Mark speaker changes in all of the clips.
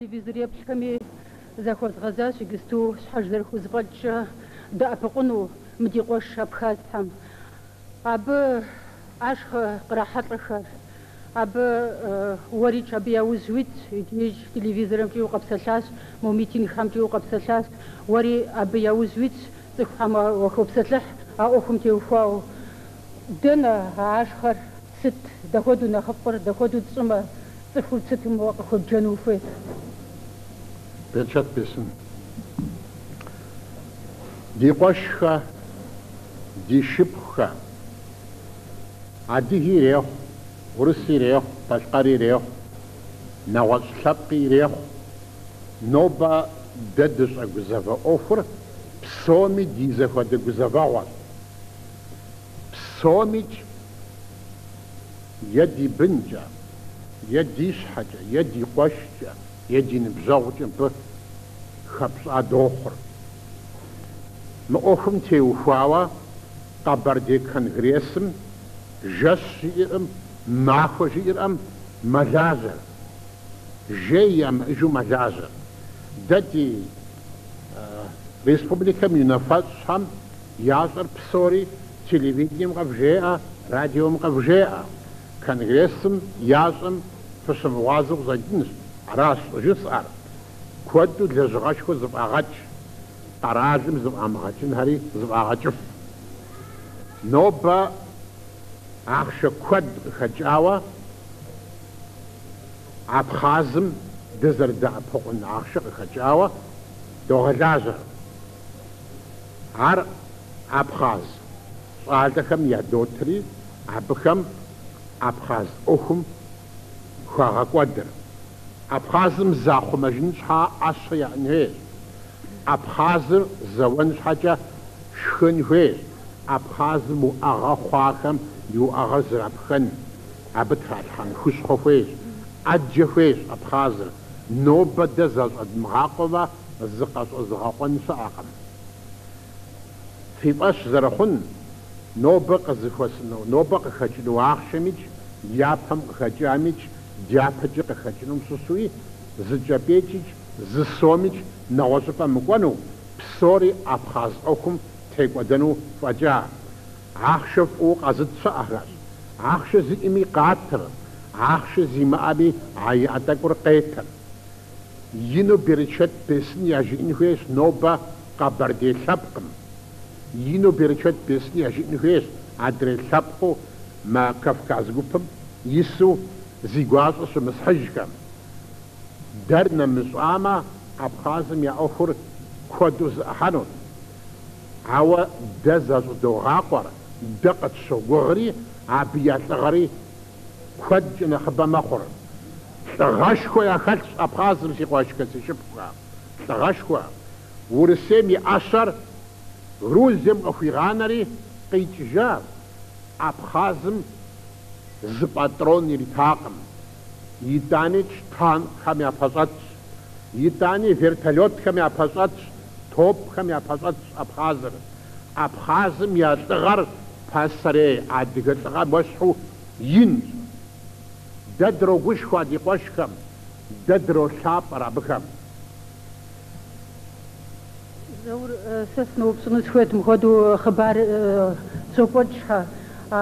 Speaker 1: Телевизор еплъхэми захуэзгъэзащ иджысту щхьэж зэрыхузэфӏэкӏкӏэ дэӏэпыкъуну мы ди къуэш абхазхэм. Абы ашхъэ кърахьэлӏэхэр, абы уэрикӏ абы яужь уитщ, иджыикӏ телевизорымкӏи укъэпсэлъащ, мо митингхэмкӏи укъэпсэлъащ, уэри абы яужь уитщ, цӏыхухэм уахопсэлъыхь а ӏуэхум теухуауэ. Дэнэ а ашхъэр сыт, дахуэдэу нэхъыфӏыр, дахуэдэу тщӏымэ, цӏыхур сытым уэ къыхуебджэну ухуейт?
Speaker 2: Берычэт бесын. Ди къуэшхэ, ди шыпхъухэ, адыги ирехъу, урыси ирехъу, балъкъэри ирехъу, нэгъуэщӏ лъэпкъи ирехъу, нобэ дэ дыщӏэгузэвэ ӏуэхур псоми ди зэхуэдэ гузэвэгъуэщ. Псомикӏ е ди бынкӏэ, е ди щхьэкӏэ, е ди къуэшкӏэ, е ди ныбжьэгъукӏэ мыбы хэпщӏа дохъур. Мы ӏуэхум теухуауэ Къэбэрдей конгрессым жэщ жиӏэркъым, махуэ жиӏэркъым, мэлажьэр. Жей ямыӏэжу мэлажьэр. Дэ ди республикэм и унафэщӏхэм ящӏэр псори телевидением къывжеӏэ, радиом къывжеӏэ. Конгрессым ящӏэм фыщымыгъуазэу къыщӏэкӏынщ, аращ щӏыжысӏэр. Куэду лэжьыгъэшхуэ зэфӏагъэкӏ, къэралым зэфӏамыгъэкӏынхэри зэфӏагъэкӏыф. Нобэ ахъшэ куэд къыхэкӏауэ Абхъазым дызэрыдэӏэпыкъун ахъшэ къыхэкӏауэ догъэлажьэ. Ар абхъаз щӏалэхэм ядотри, абыхэм абхъаз ӏуэхум хуагъэкӏуэдыр. Абхъазым захъумэжын щхьа ӏэщэ яӏэн хуейщ. Абхъазыр зэуэн щхьэкӏэ шхын хуейщ. Абхъазым уӏэгъэ хъуахэм и уӏэгъэр зрапхэн, абы тралъхьэн хущхъуэ хуейщ. ӏэджэ хуейщ Абхъазыр. Нобэ дэ защӏэдмыгъакъуэмэ, зыкъащӏэзыгъэкъуэн щыӏэкъым. Фи фӏэщ зэрыхъун, нобэ къызыхуэсыну, нобэ къыхэкӏыну ахъшэмикӏ, япэм къыхэкӏамикӏ, дяпэкӏи къыхэкӏынум щыщуи, зы кӏэпӏейкӏикӏ, зы сомикӏ нэгъуэщӏыпӏэ мыкӏуэну, псори абхъаз ӏуэхум текӏуэдэну фӏэкӏа. Ахъшэ фӏыуэ къэзыт щыӏэхэщ. Ахъшэ зиӏэми къатыр, ахъшэ зимыӏэми а иӏэ тӏэкӏур къетыр. Ину берычэт бесын яжиӏэн хуейщ нобэ къэбэрдей лъэпкъым. Ину берычэт бесын яжиӏэн хуейщ адрей лъэпкъыу мы Кавказ гупым ису зи гуащӏэ щымысхьыжхэм. Дэр нэмыщӏамэ, Абхъазым я ӏуэхур куэду зэӏыхьэнут. Ауэ дэ защӏыдогъакъуэр, дэ къытщогугъри, абы я лӏыгъэри куэдкӏэ нэхъыбэ мэхъур. Лӏыгъэшхуэ яхэлъщ Абхъазым, си къуэшхэ, си шыпхъухэ. Лӏыгъэшхуэ. Урысейм и ӏэщэр Грузием къыхуигъанэри къикӏыжащ. Абхъазым зы пӏэтӏрон иритакъым. Итӏаникӏ танкхэм япэщӏэтщ. Итӏани вертолетхэм япэщӏэтщ, топхэм япэщӏэтщ Абхъазыр. Абхъазым я лӏыгъэр пасэрей адыгэ лӏыгъэм уэщхьу инщ. Дэ дрогушхуэ ди къуэшхэм, дэ дролъапӏэр абыхэм.
Speaker 1: Заур, сэ сыноупщӏыну сыхуейт, мыхуэдэу хъыбар щокӏуэкӏхэр, а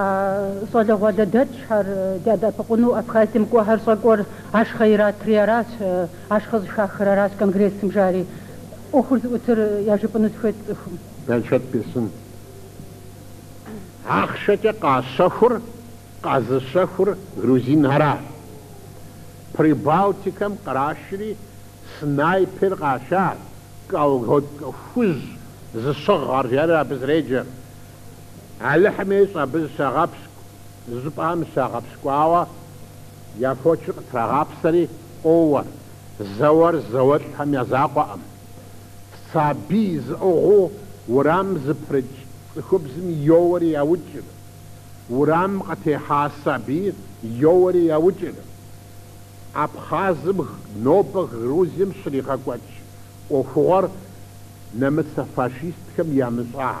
Speaker 1: щӏалэгъуалэ дэкӏхэр, дядэӏэпыкъуну Абхазием кӏуэхэр щӏэкӏуэр ашхъэ иратри аращ, ашхъэ щӏыхахыр аращ Конгрессым жари. ӏуэхур зыӏутыр яжепӏэну сыхуейт цӏыхум.
Speaker 2: Берычэт бесын. Ахъшэкӏэ къащэхур къэзыщэхур грузинхэращ. Прибалтикэм кърашри снайпер къашащ, колготкэ хужь зыщыгъхэр жари абы зэреджэр. Алыхьым ещӏэ абы зыщагъэпщкӏу, зыщӏыпӏэхэм зыщагъэпщкӏуауэ я фочыр къытрагъапсэри къоуэр. Зэуэр зауэлӏхэм я закъуэкъым. Сабий зыӏыгъыу уэрамым зэпрыкӏ цӏыхубзым йоуэри яукӏыр. Уэрамым къытехьа сабийр йоуэри яукӏыр. Абхъазым нобэ Грузием щригъэкӏуэкӏ ӏуэхугъуэр нэмыцэ фашистхэм ямыщӏа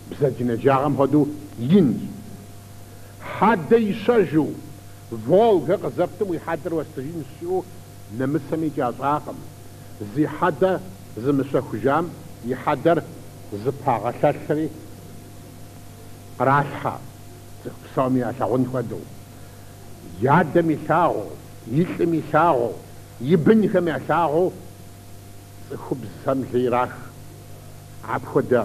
Speaker 2: бзаджэнаджагъэм хуэдэу инщ. Хьэдэ ищэжу, Волгэ къызэптым уи хьэдэр уэстыжынщ жиӏэу нэмыцэми ящӏакъым. Зи хьэдэ зымыщэхужам и хьэдэр зыпагъэлъэлъри къралъхьэ, цӏыху псоми ялъагъун хуэдэу. И адэм илъагъуу, и лӏым илъагъуу, и бынхэм ялъагъуу цӏыхубзхэм лей ирах. Апхуэдэ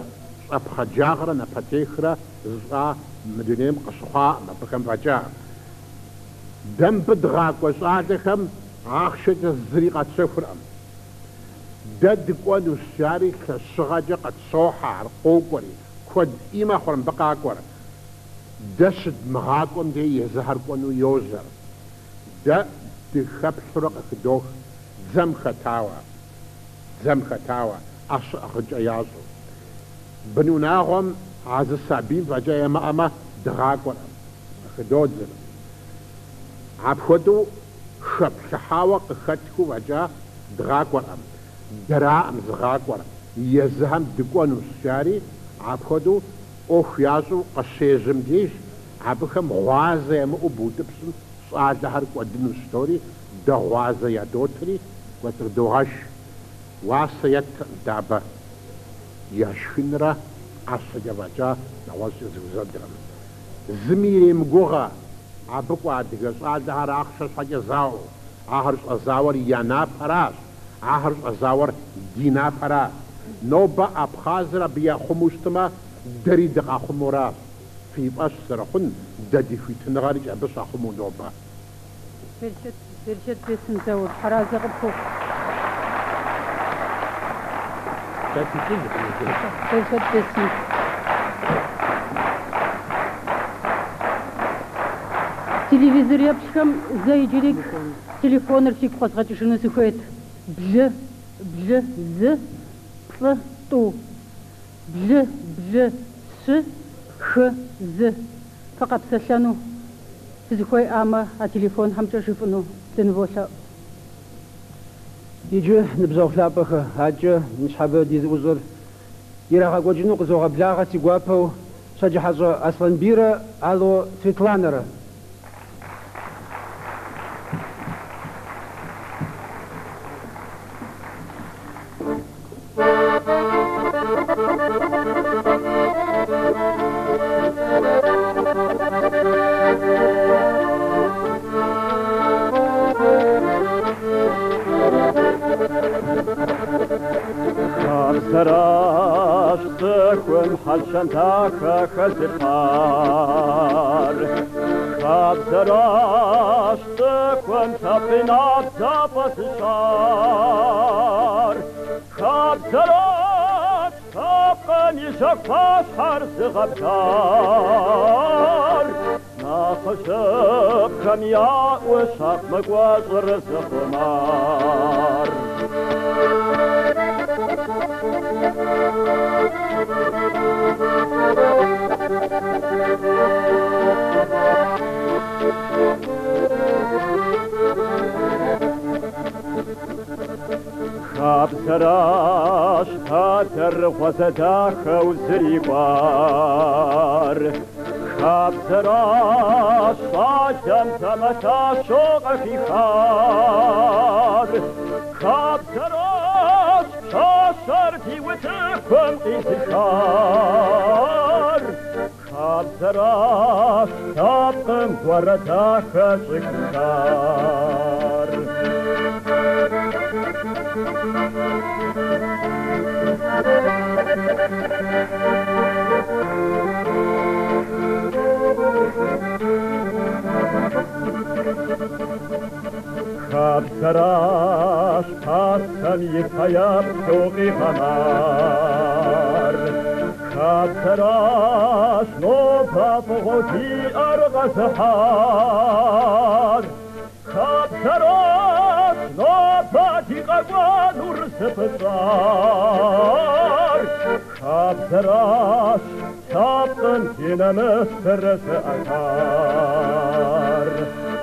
Speaker 2: щӏэпхъаджагъэрэ напэтехрэ зыщӏа мы дунейм къыщыхъуакъым абыхэм фӏэкӏа. Дэ мыбы дгъакӏуэ щӏалэхэм ахъшэкӏэ зыри къэтщэхуркъым. Дэ дыкӏуэнущ, жари лъэщыгъэкӏэ къытщохьэ, ар къокӏуэри, куэд ӏей мэхъур мыбы къакӏуэр. Дэ щыдмыгъакӏуэм дей езыхэр кӏуэну йожьэр. Дэ дыхэплъурэ къыхыдох дзэм хэтауэ, дзэм хэтауэ, ӏэщэ ӏыгъыкӏэ ящӏэу. Бынунагъуэм а зы сабийм фӏэкӏа ямыӏэмэ, дгъакӏуэркъым, къыхыдодзыр. Апхуэдэу хэплъыхьауэ къыхэтхыу фӏэкӏа дгъакӏуэркъым, дэраӏым зыгъакӏуэр, езыхэм дыкӏуэнущ, жари, апхуэдэу ӏуэху ящӏу къыщежьэм деж, абыхэм гъуазэ ямыӏэу бутӏыпщым щӏалэхэр кӏуэдынущ жытӏори, дэ гъуазэ ядотри, кӏуэцӏрыдогъэш. Уасэ еттыркъым дэ абы яшхынрэ ӏэщэкӏэ фӏэкӏа нэгъуэщӏкӏэ зыузэдыркъым. Зыми иремыгугъэ абы кӏуэ адыгэ щӏалэхэр ахъшэ щхьэкӏэ зауэу. Ахэр щӏэзауэр я напэращ, ахэр щӏэзауэр ди напэращ. Нобэ Абхъазыр абы яхъумэу щытмэ, дэри дыкъахъумэуращ. Фи фӏэщ зэрыхъун, дэ ди хуитыныгъэрикӏ абы щахъумэу нобэ.
Speaker 1: Берычэт бесын, Заур, Тхьэразэ къыпхухъу. Берычэт бесын. Телевизор еплъхэм зэ иджыри телефоныр фигу къэзгъэкӏыжыну сыхуейт. Блы, блы, зы, плӏы, тӏу. Блы, блы, щы, хы, зы. Фыкъэпсэлъэну фызыхуейӏамэ, а телефонхэмкӏэ жыфӏыну дыныволъэӏу.
Speaker 3: Иджы, ныбжьэгъу лъапӏэхэ, адэкӏэ ныщхьэбэ ди зэӏущӏэр ирагъэкӏуэкӏыну къызогъэблагъэ си гуапэу Щэджыхьэщӏэ Аслъэнбийрэ Ало Светланэрэ.
Speaker 4: Хабзэращ цӏыхум хьэл-щэн дахэ хэзылъхьар. Хабзэращ цӏыхум лъэпкъ и набдзэ фӏэзыщар. Хабзэращ лъэпкъым и жьэгу пащхьэр зыгъэблар. Нэхъыжьыфӏхэм я ӏущагъ мыкӏуэщӏыр зыхъумар. Хабзэращ адэр гъуазэ дахэу зрикӏуар. Хабзэращ щӏалэм дамэлъащэу къыхихар. Хабзэращ пщащэр ди утыкум къизышар. Хабзэращ лъэпкъым уэрэд дахэ щӏыхихар. Хабзэращ пасэм и фэеплъу къигъэнар. Хабзэращ нобэ фӏыгъуэу диӏэр къэзыхьар. Хабзэращ нобэ ди къэкӏуэнур зыпыщӏар. Хабзэращ лъэпкъым и нэмысыр зыӏэтар.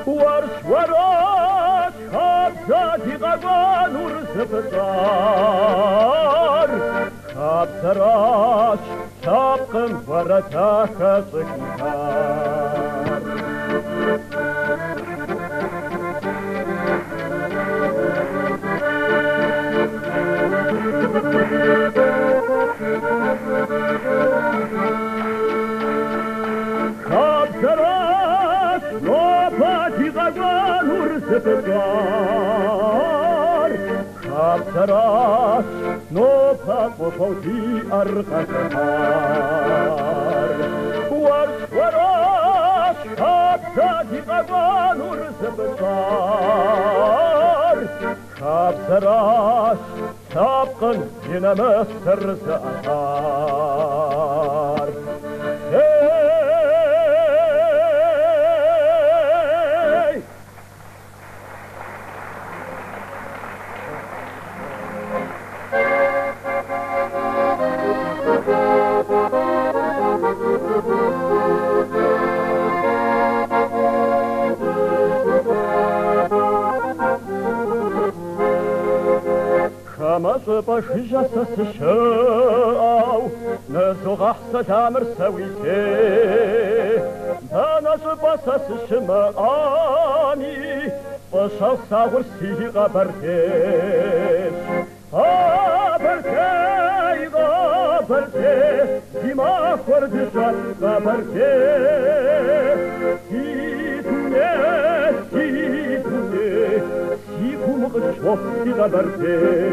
Speaker 4: Уэрщ, уэращ хабзэ ди къэкӏуэнур зыпыщӏар. Хабзэращ лъэпкъым уэрэд дахэ щӏыхихар. Хабзэращ нобэ ди къэкӏуэнур зыпыщӏар. Хабзэращ нобэ фӏыгъуэу диӏэр къэзыхьар. Уэрщ, уэращ хабзэ ди къэкӏуэнур зыпыщӏар. Хабзэращ лъэпкъым и нэмысыр зыӏэтар. Ей! Хамэ щӏыпӏэ жыжьэ сэ сыщыӏэу, нызогъэхь сэламыр сэ уи дей. Дэнэ щӏыпӏэ сэ сыщымыӏами, фӏыщэу слъагъур си Къэбэрдейщ. Къэбэрдей, Къэбэрдей, ди махуэр дыщэ Къэбэрдей. Си дуней, си дуней, си гум укъыщопс си Къэбэрдей.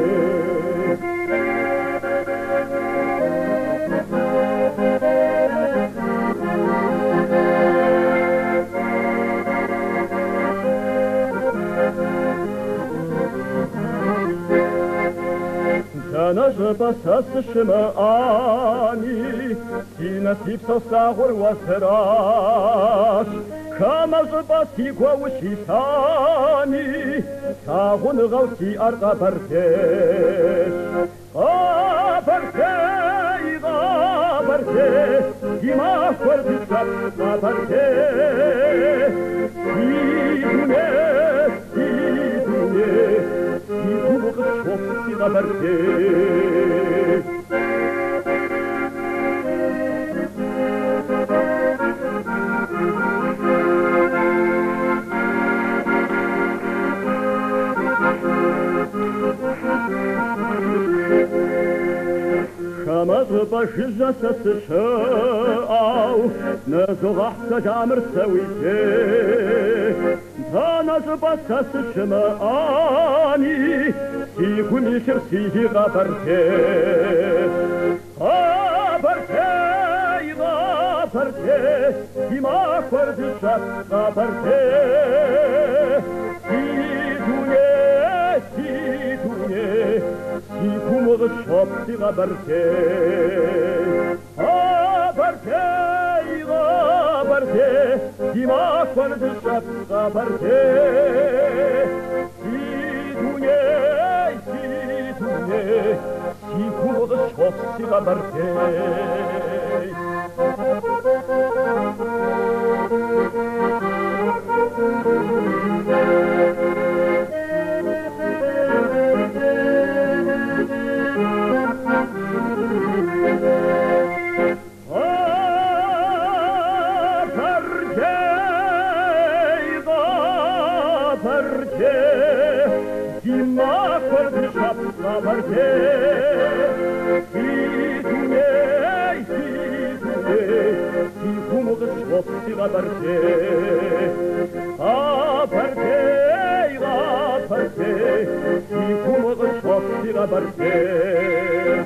Speaker 4: Дэнэ щӏыпӏэ сэ сыщымыӏами, си нэ си псэу слъагъур уэзыращ. Хамэ щӏыпӏэ си гуэ ущилъами, лъагъуныгъэу сиӏэр Къэбэрдейщ. Къэбэрдей, Къэбэрдей, ди махуэр дыщэ Къэбэрдей. Си дуней, си дуней, си гум укъыщопс си Къэбэрдей. Хамэ щӏыпӏэ жыжьэ сэ сыщыӏэу, нызогъэхь сэламыр сэ уи дей. Дэнэ щӏыпӏэ сэ сыщымыӏами, си гум илъыр си Къэбэрдейщ. Къэбэрдей, Къэбэрдей, ди махуэр дыщэ Къэбэрдей. Си дуней, си дуней, си гум укъыщопс си Къэбэрдей. Къэбэрдей, Къэбэрдей, ди махуэр дыщэ Къэбэрдей. Си дуней, си дуней, си гум укъыщопс си Къэбэрдей. Къэбэрдей, Къэбэрдей, ди махуэр дыщэ Къэбэрдей. Си дуней, си дуней, си гум укъыщопс си Къэбэрдей. Къэбэрдей, Къэбэрдей, си гум укъыщопс си Къэбэрдей.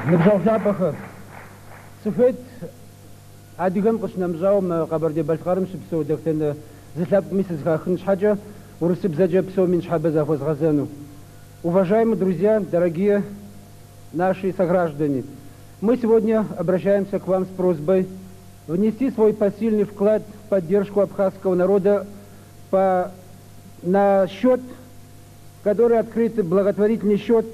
Speaker 3: Ныбжьэгъу лъапӏэхэ, сыхуейт адыгэм къыщынэмыщӏауэ мы Къэбэрдей-Балъкъэрым щыпсэу дэтхэнэ зы лъэпкъми сызэхахын щхьэкӏэ урысыбзэкӏэ псоми ныщхьэбэ захуэзгъэзэну. Уважаемые друзья, дорогие наши сограждане, мы сегодня обращаемся к вам с просьбой внести свой посильный вклад в поддержку абхазского народа на счет, который открыт, благотворительный счет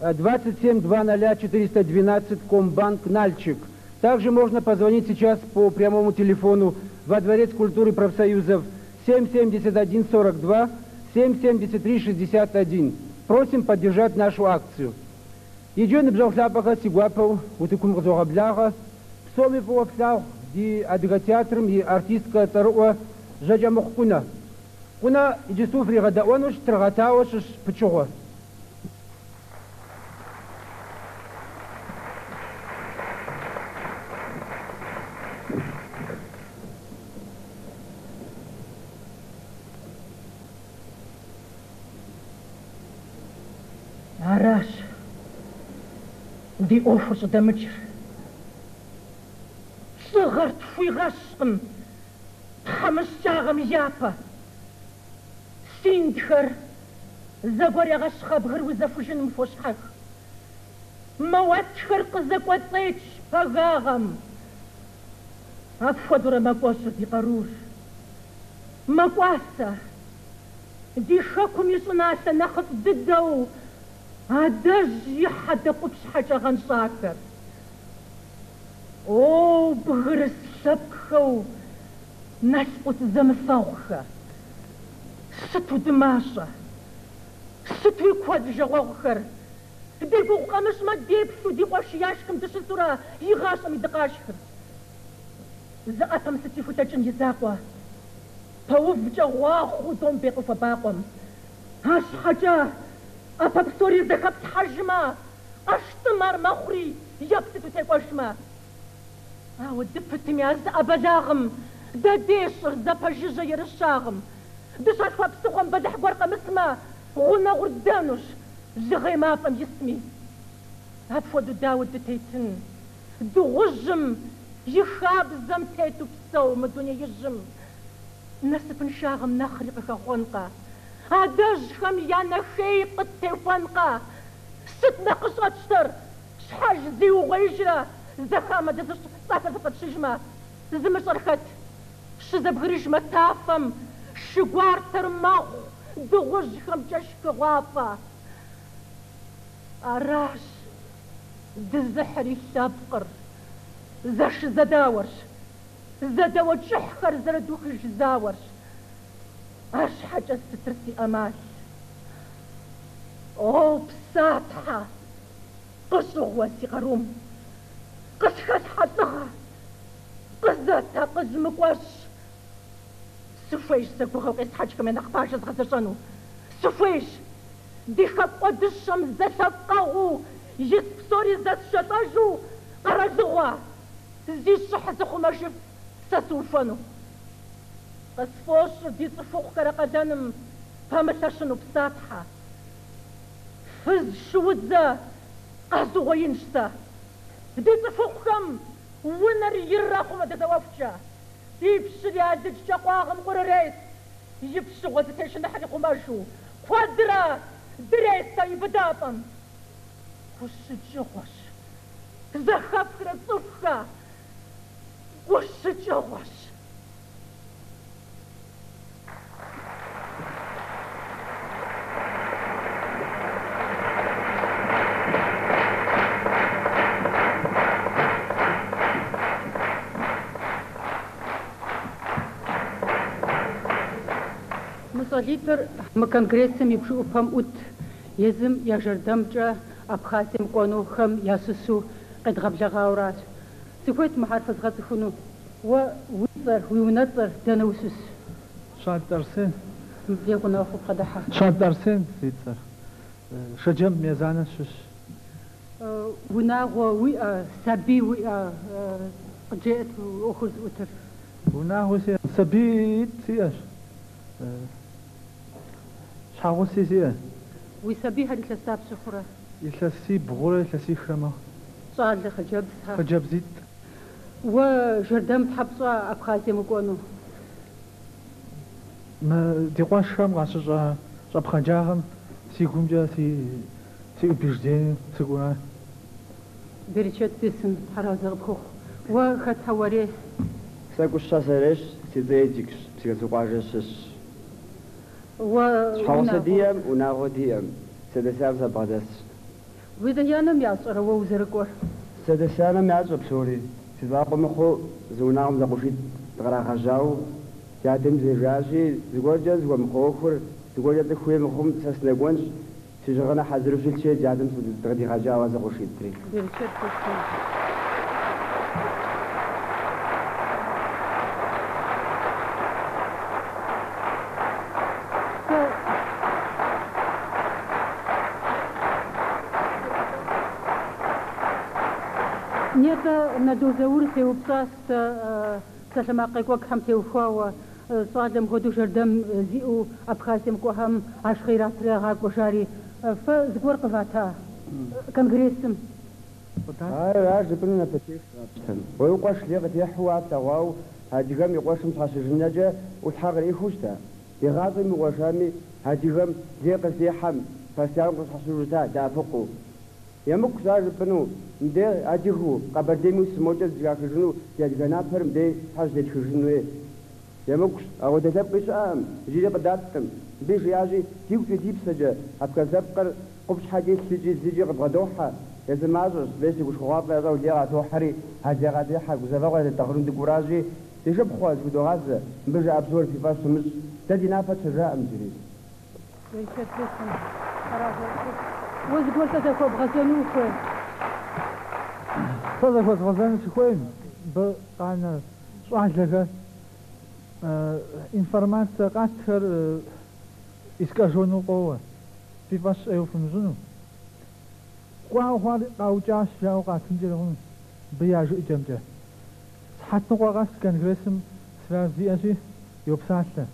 Speaker 3: 27 00 412 Комбанк Нальчик. Также можно позвонить сейчас по прямому телефону во Дворец культуры профсоюзов 771 42 773 61. Просим поддержать нашу акцию. Иджы, ныбжьэгъу лъапӏэхэр, си гуапэу утыкум къызогъэблагъэ. Псоми фӏыуэ флъагъу ди адыгэ театрым и артисткэ цӏэрыӏуэ Жьэкӏэмыхъу Кӏунэ. Кӏунэ иджысту фригъэдэӏуэнущ Тыргъэтауэ щыщ пычыгъуэ.
Speaker 5: Аращ ди ӏуэхур щӏыдэмыкӏыр. Лӏыгъэр тхуигъэщкъым тхьэмыщкӏагъэм япэ. Синдхэр зэгуэр ягъэщхъа бгыр узэхужыным хуощхьэх. Мэуэтхэр къызэкӏуэцӏеч пагагъэм. Апхуэдэурэ мэкӏуэщӏыр ди къарур. Мэкӏуасэ ди хэкум и щӏыналъэ нэхъыфӏ дыдэу адэжь и хьэдэ къупщхьэкӏэ гъэнщӏахэр. О, бгырыс лъэпкъхэу налкъут зэмыфэгъухэ, сыту дымащӏэ, сытуи куэд жагъуэгъухэр, ди гугъу къамыщӏмэ деплъу ди къуэш яшхым дыщысурэ игъащӏэми дыкъашхыр. Зы ӏэпэм сыти хулъэкӏын и закъуэ, пэувкӏэ гъуахъуэу домбей къыхуэбакъуэм. Арщхьэкӏэ ӏэпэ псори зэхэплъхьэжмэ, ӏэштӏым ар мэхъури, еплъыт утекӏуэжмэ. Ауэ дыпытми а зы ӏэ бэлагъым, дэ дещӏыр зэпэжыжьэ ерыщагъым. Дыщалъхуа псыхъуэм бэлыхь гуэр къэмысмэ, гъунэгъур дэнущ, лыгъей мафӏэм исми. Апхуэдэу дауэ дытетын? Дыгъужьым и хабзэм тету псэу мы дунеижьым насыпыншагъэм нэхъри къыхэхъуэнкъэ? Адэжьхэм я нэхей къыттехуэнкъэ? Сыт нэхъ къыщӏэтщтэр? Щхьэж зиугъуеижрэ зэхамэ дызыщӏ цӏэхэр зыфӏэтщыжмэ, зымыщӏэр хэт? Щызэбгрыжмэ тафэм шы гуартэр мэхъу дыгъужьхэмкӏэ шхыгъуафӏэ. Аращ дызыхьри лъэпкъыр зэш-зэдауэрщ, зэдауэ кӏыхьхэр зэрыдухыж зауэрщ. Арщхьэкӏэ сытыр си ӏэмал? О, Псатхьэ, къыщӏыгъу уэ си къарум, къысхэлъхьэ лӏыгъэ, къызэт акъыл мыкӏуэщӏ. Сыхуейщ сэ гугъэу къесхьэкӏхэм я нэхъ пажэ згъэзэщӏэну. Сыхуейщ ди хэку кӏуэдыщэм зэлъэпкъэгъуу ис псори зэсшэлӏэжу къэралыгъуэ зи щӏыхь зыхъумэжыф сэ сыухуэну. Къысфӏощӏыр ди цӏыхухъухэр а къалэным пэмылъэщыну Псатхьэ. Фыз шуудзэ къэзугъуеинщ сэ. Ди цӏыхухъухэм унэр ирахъумэ дызэуэхукӏэ. Ди пщыри алыдж кӏэ къуагъым къурырес, и пщыгъуэ зытешыныхьыр ихъумэжу, куэдрэ дрес а и быдапӏэм. Гущыкӏыгъуэщ, зэхэфхрэ цӏыхухэ, гущыкӏыгъуэщ.
Speaker 1: Мы щӏалитӏыр мы конгрессым и бжэӏупэм ӏут езым я жэрдэмкӏэ Абхъазием кӏуэнухэм ящыщу къедгъэблэгъауэращ. Сыхуейт мыхьэр фэзгъэцӏыхуну. Уэ уи цӏэр, уи унэцӏэр дэнэ ущыщ?
Speaker 6: Щантӏ Арсен.
Speaker 1: Мыбдеж гъунэгъуу бгъэдыхьэ.
Speaker 6: Щантӏ Арсен си цӏэр. Шэджэм Езанэ сыщыщ.
Speaker 1: Унагъуэ уиӏэ, сабий уиӏэ, къыджеӏэт уи ӏуэхур зыӏутыр.
Speaker 6: Унагъуэ сиӏэ, сабиитӏ сиӏэщ. Щхьэгъуси сиӏэ.
Speaker 1: Уи сабийхэр илъэс дапщэ хъурэ?
Speaker 6: Илъэсибгъурэ илъэсихрэ мэхъу.
Speaker 1: Щӏалэ, хъыджэбзхэ?
Speaker 6: Хъыджэбзитӏ.
Speaker 1: Уэ жэрдэм щхьэ пщӏа Абхъазием укӏуэну?
Speaker 6: Мы ди къуэшхэм къащыщӏа щӏэпхъаджагъэм си гумкӏэ си си убеждение сыкӏуа.
Speaker 1: Берычэт бесын, Тхьэр арэзы къыпхухъу. Уэ хэтхьэ уэрей?
Speaker 7: Сэ Кӏущэ сарейщ, си цӏэ Эдикщ, Псыхэсу къуажэ сыщыщщ.
Speaker 1: Уэ
Speaker 7: Щхьэгъусэ диӏэм, унагъуэ диӏэм, си адэ-сянэм сабгъэдэсщ.
Speaker 1: Уи адэ-анэм ящӏэрэ уэ узэрыкӏуэр?
Speaker 7: Си адэ-сянэм ящӏэ псори. Си закъуэ мыхъуу, зы унагъуэм зэкъуэшитӏ дыкърагъэжьауэ, си адэм жиӏащи, зыгуэркӏэ зыхуэмыхъу ӏуэхур, зыгуэркӏэ цӏыху хуей мыхъум, сэ сынэкӏуэнщ, си щыгъыныр хьэзыру щылъщи, си адэм дыкъыдигъэкӏауэ зэкъуэшитӏри.
Speaker 1: Берычэт бесын. Нтӏэ, Нало Заур сеупщӏащ сэ псалъэмакъ къекӏуэкӏхэм теухуауэ, щӏалэм хуэдэу жэрдэм зиӏэу Абхазием кӏуэхэм ашхъэ иратри ягъакӏуэ жари. Фэ зыгуэр къывата конгрессым?
Speaker 7: Ар ар жыпӏэну напэтехщ къапщтэм. Уэ уи къуэш лей къытехьэу ар плъэгъуауэ, адыгэм и къуэшым щхьэщыжынэкӏэ ӏулъхьэ къриӏыхыу щыта? Игъащӏэм и къуэшами, адыгэм лей къызытехьэм, постоянно къыщхьэщыжу щыта, дэӏэпыкъуу. Емыкӏущ ар жыпӏэну, мыдей адыгэу, Къэбэрдейм ису мокӏэ зыхахыжыну ди адыгэ напэр мыдей щхьэ щытетхыжын хуей. Емыкӏущ, ауэдэ лъэпкъи щыӏэкъым, иджыри къыдаттым. Мыбы жиӏащи, дигукӏэ ди псэкӏэ абхаз лъэпкъыр къупщхьэкӏи лъыкӏи лыкӏи къыбгъэдохьэ, езы мащӏэщ, мес гушхуэгъуафӏэ ящӏауэ лей къатохьэри, а лей къатехьэр гузэвэгъуэ ядэтӏыгъыну дыкӏуэращи, ди шыпхъухэ, зыхудогъазэ, мыбы жаӏэ псор фи фӏэщ фымыщӏ, дэ ди напэ тщэжаӏым иджыри.
Speaker 1: Уэ зыгуэркӏэ захуэбгъэзэну ухуей?
Speaker 6: Сэ захуэзгъэзэну сыхуейм, мыбы къанэ щӏалэхэр информацие къатхэр искаженэу къоуэ, фи фӏэщ ӏейуэ фымыщӏыну. Кӏуауэ хъуар къаукӏащ жаӏэу къатынкӏэри хъуну, мыбы я жыӏэкӏэмкӏэ. Сыхьэт ныкъуэ къэс конгрессым связь иӏэщи, йопсалъэ.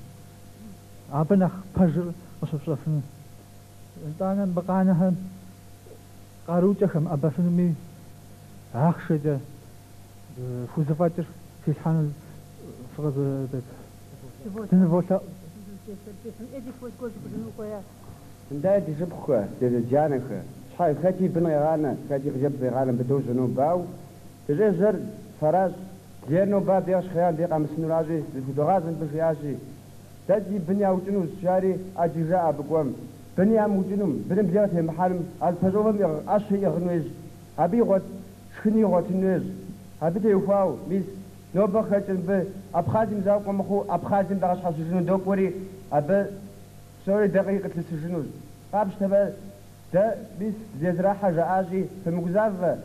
Speaker 6: Абы нэхъ пэжыр къыщыфщӏэфыну. Итӏанэ мыбы къанэхэм къарукӏэ хэмыӏэбэфынуми, ахъшэкӏэ хузэфӏэкӏыр хилъхьэну дыныволъэӏу.
Speaker 7: Нтӏэ, ди шыпхъухэ, ди анэхэ, щхьэ хэти бын къегъанэ, хэти хъыджэбз къегъанэ, мыбы дожьэ нобэ, ауэ дыщӏежьэр фэращ, лейр нобэ абдей къыщыхъеям дей къэмысынуращи, зыхудогъазэ мыбы жиӏащи, дэ ди бын яукӏынущ, жари ӏэджи жаӏэ абы кӏуэм. Быни ямыукӏынум, быным лей къытемыхьэным, а зыпэщӏэувэм ӏэщэ иӏыгъын хуейщ, абы игъуэт шхыни игъуэтын хуейщ. Абы теухуауэ, мис, нобэ къыхэкӏыр мыбы Абхъазым и закъуэ мыхъуу, Абхъазым дыкъащхьэщыжыну докӏуэри, абы псори дэ къытлъысыжынущ. Къапщтэмэ, дэ, мис, лей зэрахьэ жаӏащи, фымыгузавэ,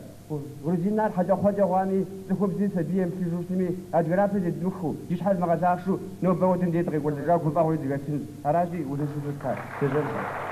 Speaker 7: грузинхэр хьэкӏэкхъуэкӏэ хъуами, цӏыхубзи сабий емыплъыжу щытми, адыгэ напэ зедмыхыу, ди щхьэ змыгъэлъахъшу, нобэ хуэдэм дей дыкъекӏуэлӏэжауэ гуфӏэгъуэри дызэхэтынщ. Аращи, узыншэу фыщытхэ, дежьэнщ.